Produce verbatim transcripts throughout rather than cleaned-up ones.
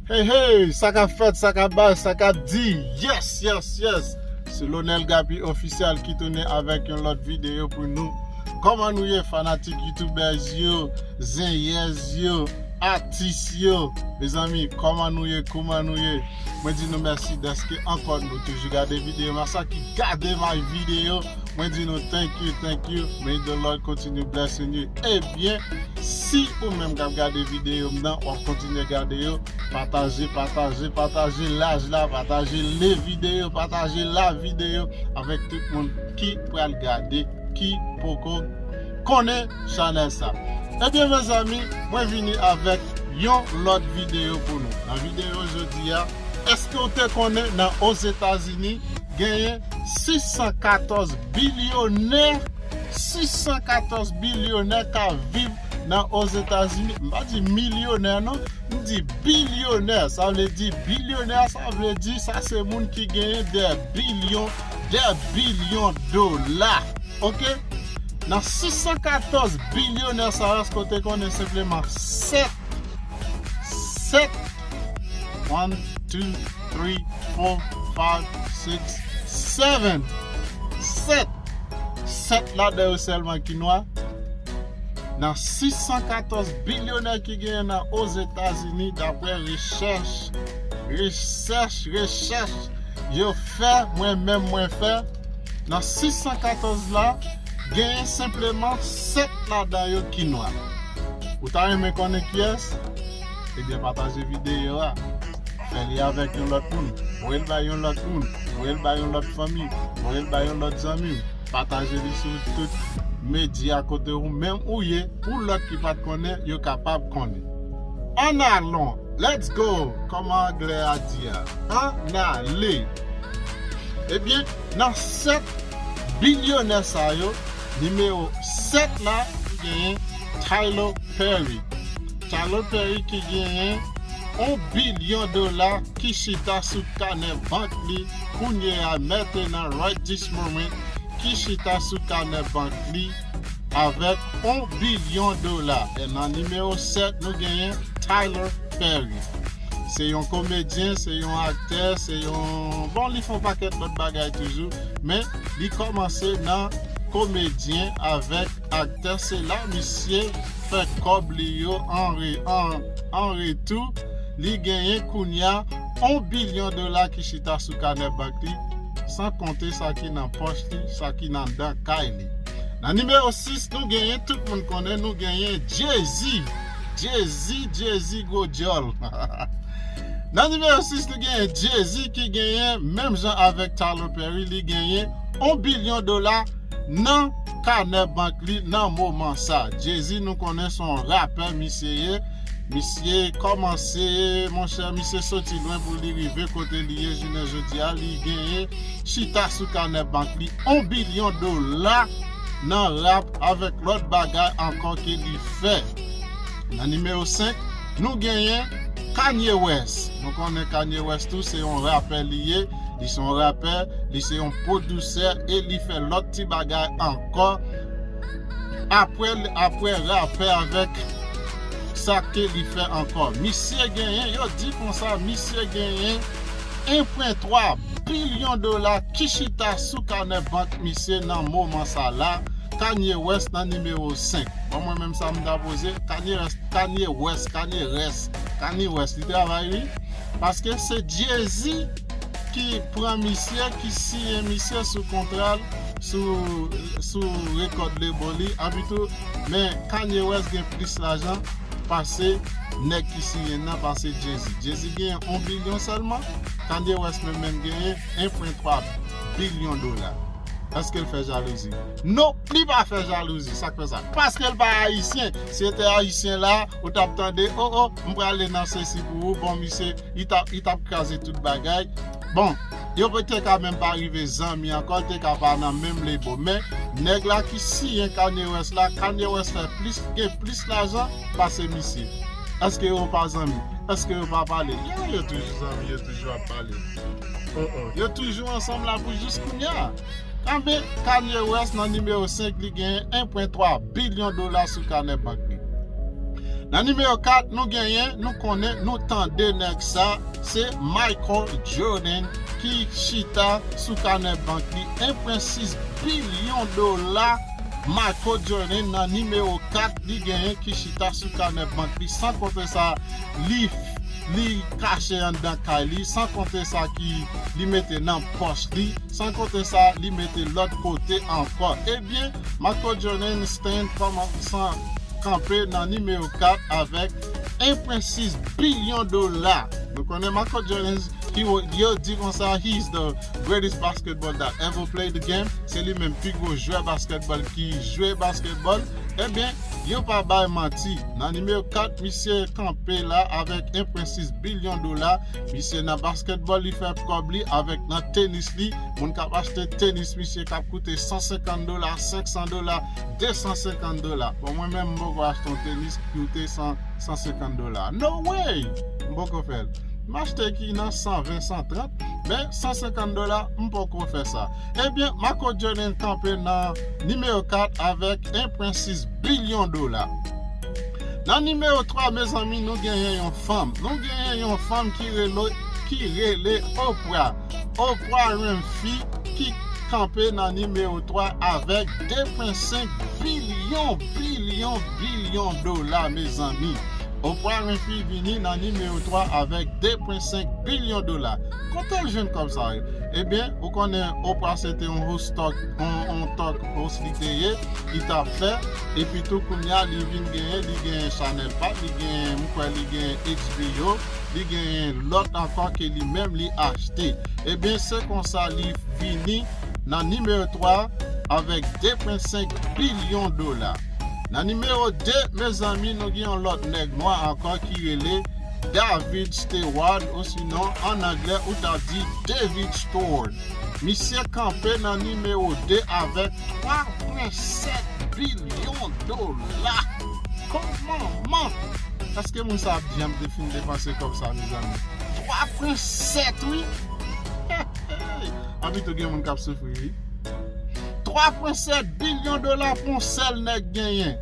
Hey, hey, sa k ap fèt, sa k ap bay, sa k ap di? Yes, yes, yes. Se Lonel Gaby Official ki tounen avèk yon lòt videyo pou nou. Kòman nou ye, fanatik youtubèz yo, zenyèz yo, atis yo? Mezanmi, kòman nou ye, kòman nou ye? Mwen di nou mèsi dèske ankò nou toujou gade videyo m a. Sa ki gade my videyo, mwen di nou thank you, thank you. May the Lord continue blessing you. Ebyen, si ou menm k ap gade videyo m nan, w ap kontinye gade yo, pataje, pataje, pataje laj la, pataje le videyo, pataje la videyo avèk tout moun ki pral gade, ki poko konnen chanèl sa. Ebyen, mezanmi, mwen vini avèk yon lòt videyo pou nou. Nan videyo jodi a, èske w te konnen nan Ozetazini genyen sis san katòz bilyonè, sis san katòz bilyonè k ap viv nan Ozetazini? M pa di milyonè non, m di bilyonè. Sa vle di bilyonè, sa vle di sa se moun ki genyen dè bilyon, dè bilyon dola. Oke? Nan sis san katòz bilyonè sa yo, èske w te konnen senpleman sèt, sèt, one, two, three, four, five, six, seven, sèt, sèt ladan yo sèlman ki nwa? Nan sis san katòz bilyonè ki genyen nan Ozetazini, dapre rechèch, rechèch, rechèch yo fè, mwen menm mwen fè, nan sis san katòz la, genyen senpleman sèt ladan yo ki nwa. Ou ta renmen konnen kiyès? Ebyen, pataje videyo a. Fè li avèk yon lòt moun. Voye l bay yon lòt moun. Voye l bay yon lòt fanmi. Voye l bay yon lòt zanmi w. Pataje li sou tout medya kote ou menm ou ye, pou lòt ki pa t konnen, yo kapab konnen. Ann alon, let's go, kòman anglè a di a? Ann ale. Ebyen, nan sèt bilyonè sa yo, nimewo sèt la, nou genyen Tyler Perry. Tyler Perry ki genyen yon bilyon dola ki chita sou kanè bank li kounye a, mentenan, right this moment, ki chita sou kanè bank li avèk yon bilyon dola. E nan nimewo sèt, nou genyen Tyler Perry. Se yon komedyen, se yon aktè, se yon, bon, li fè yon pakèt lòt bagay toujou, men li kòmanse nan komedyen avèk aktè. Se la misye fè kòb li yo an re-, an, an retou. Li genyen kounye a yon bilyon dola ki chita sou kanè bank li, san konte sa ki nan pòch li, sa ki nan dan kay li. Nan nimewo sis, nou genyen, tout moun konnen, nou genyen Jay-Z. Jay-Z, Jay-Z gwo djòl. Nan nimewo sis, nou genyen Jay-Z ki genyen, menm jan avèk Tyler Perry, li genyen yon bilyon dola nan kanè bank li nan moman sa. Jay-Z, nou konnen se yon rapè misye ye. Misye kòmanse, monchè, misye soti lwen pou li rive kote li ye jounen jodi a. Li genyen chita sou kanè bank li yon bilyon dola nan rap avèk lòt bagay ankò ke li fè. Nan nimewo senk, nou genyen Kanye West. Nou konnen Kanye West tou se yon rapè li ye. Li se yon rapè, li se yon pwodiktè e li fè lòt ti bagay ankò. Apre, apre rapè avèk sa ke li fè ankò. Misye genyen, yo di konsa, misye genyen en pwen twa bilyon dola ki chita sou kanè bank misye nan moman sa la. Kanye West nan nimewo senk. Bon, mwen menm sa m ta poze, Kanye West, Kanye West, Kanye West, Kanye West, li travay wi. Paske se Jay-Z ki pran misye, ki siyen misye sou kontra l, sou, sou rekòd label li. Epitou, men Kanye West gen plis lajan pase nèg ki siyen nan, pase Jay-Z. Jay-Z genyen yon bilyon sèlman, Kanye West menm menm genyen en pwen twa bilyon dola. Èske l fè jalouzi? Non, li pa fè jalouzi. Sa k fè sa? Paske l pa ayisyen. Si l te ayisyen la, ou t ap tande, o, o, m prale nan sesi pou ou, bon, misye, li t ap, li t ap kraze tout bagay. Bon, yo te ka menm pa rive zanmi ankò, l te ka pa nan menm label. Men, nèg la ki siyen Kanye West la, Kanye West fè plis, gen plis lajan pase misye. Èske yo pa zanmi? Èske yo pa pale? Yo, yo toujou zanmi, yo toujou ap pale. O, o. Yo toujou ansanm la pou jis kounye a. Anben, Kanye West nan nimewo senk, li genyen en pwen twa bilyon dola sou kanè bank li. Nan nimewo kat, nou genyen, nou konnen, nou tande nèg sa, se Michael Jordan ki chita sou kanè bank li en pwen sis bilyon dola. Michael Jordan nan nimewo kat, li genyen ki chita sou kanè bank li, san konte sa, li, li kache anndan kay li, san konte sa ki li mete nan pòch li, san konte sa, li mete lòt kote ankò. Ebyen, Michael Jordan stand kòmanse kanpe nan nimewo kat avèk en pwen sis bilyon dola. Nou konnen Michael Jordan, he wa-, yo di konsa, he's the greatest basketball that ever played the game. Se li menm pi gwo jwè basketball ki jwe basketball. Ebyen, yo pa bay manti. Nan nimewo kat, misye kanpe la avèk en pwen sis bilyon dola. Misye nan basketball, li fè kòb li avèk nan tenis li. Moun k ap achte tenis, misye, k ap koute san senkant dola, senk san dola, de san senkant dola. Bon, mwen menm, m poko achte yon tenis ki koute san, san senkant dola. No way! M poko fè l. M achte ki nan san ven, san trant, men san senkant dola, m poko fè sa. Ebyen, Michael Jordan kanpe nan nimewo kat avèk en pwen sis bilyon dola. Nan nimewo twa, mezanmi, nou genyen yon fanm. Nou genyen yon fanm ki rele, ki rele Oprah. Oprah Winfrey ki kanpe nan nimewo twa avèk de pwen senk bilyon, bilyon, bilyon dola, mezanmi. Oprah Winfrey vini nan nimewo twa avèk de pwen senk bilyon dola. Kote l jwenn kòb sa yo? Ebyen, ou konnen Oprah se te yon host talk, yon, yon talk host li te ye, li t ap fè, epi tou kounye a li vin genyen, li genyen chanèl pa l, li genyen, m kwè li genyen H B O, li genyen lòt ankò ke li menm li achte. Ebyen, se konsa li vini nan nimewo twa avèk de pwen senk bilyon dola. Nan nimewo de, mezanmi, nou gen yon lòt nèg nwa ankò ki rele David Steward, osinon, an anglè, ou ta di David Steward. Misye kanpe nan nimewo de avèk twa pwen sèt bilyon dola. Kòmanman! Èske moun sa ap janm te fin depanse kòb sa, mezanmi? Twa pwen sèt, wi! Anpito gen moun k ap soufri, wi. Twa pwen sèt bilyon dola pou yon sèl nèg genyen.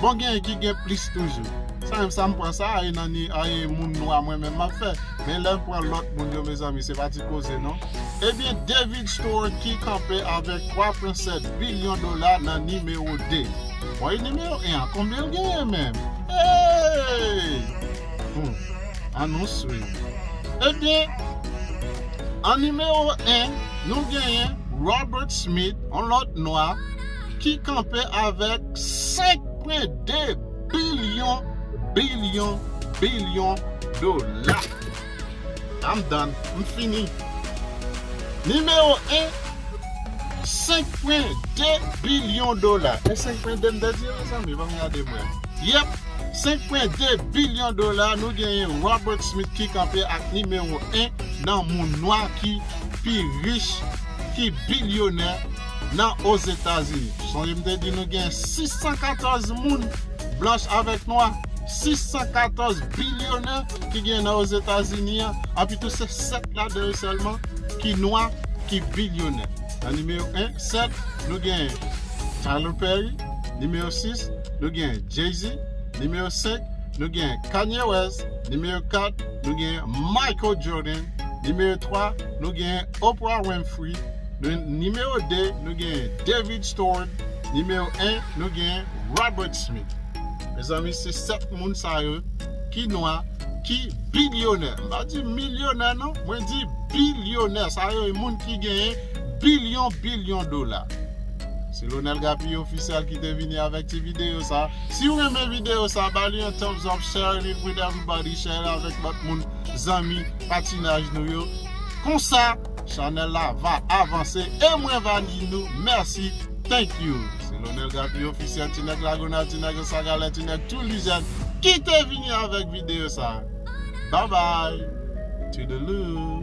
Bon, genyen ki gen plis toujou. Sa menm sa m pran sa, a e nan ni, a e moun nwa mwen menm m ap fè. Men lè m pran lòt moun yo, mezanmi, se pa ti koze, non. Ebyen, David Steward ki kanpe avèk twa pwen sèt bilyon dola nan nimewo de. Bon, e nimewo en an, konbyen l genyen menm? Hey! Hmm. Ann nou swiv. Ebyen, an nimewo en, nou genyen Robert Smith, yon lòt nwa, ki kanpe avèk senk pwen de bilyon, bilyon, bilyon dola. I'm done. M fini. Nimewo en, senk pwen de bilyon dola. E senk pwen de m te di, mezanmi, ban m gade mwen. Yep, senk pwen de bilyon dola, nou genyen Robert Smith ki kanpe ak nimewo en nan moun nwa ki pi rich, ki bilyonè nan Ozetazini. Sonje m te di nou gen sis san katòz moun blanch avèk nwa, sis san katòz bilyonè ki gen nan Ozetazini an, anpi tou se sèt ladan yo sèlman ki nwa, ki bilyonè. Nan nimewo en, sèt, nou gen Tyler Perry. Nimewo sis, nou gen Jay-Z. Nimewo senk, nou gen Kanye West. Nimewo kat, nou gen Michael Jordan. Nimewo twa, nou gen Oprah Winfrey. Nou, nimewo de, nou gen David Steward. Nimewo en, nou gen Robert Smith. Mezanmi, se sèt moun sa yo ki nwa, ki bilyonè. M pa di milyonè, non. Mwen di bilyonè. Sa yo e moun ki genyen bilyon, bilyon dola. Se Lonel Gapi Officiel ki te vini avèk ti videyo sa. Si w renmen videyo sa, ba li yon thumbs up, share it with everybody, share it avèk lòt moun, zanmi, patinaj nou yo. Konsa, chanèl la va avanse e mwen va di nou mèsi, thank you. Se Lonel Gapi Officiel, ti nèg Lagonal, ti nèg Anse à Galets, ti nèg Tou Lizèn ki te vini avèk videyo sa. Bye bye. Toodaloo.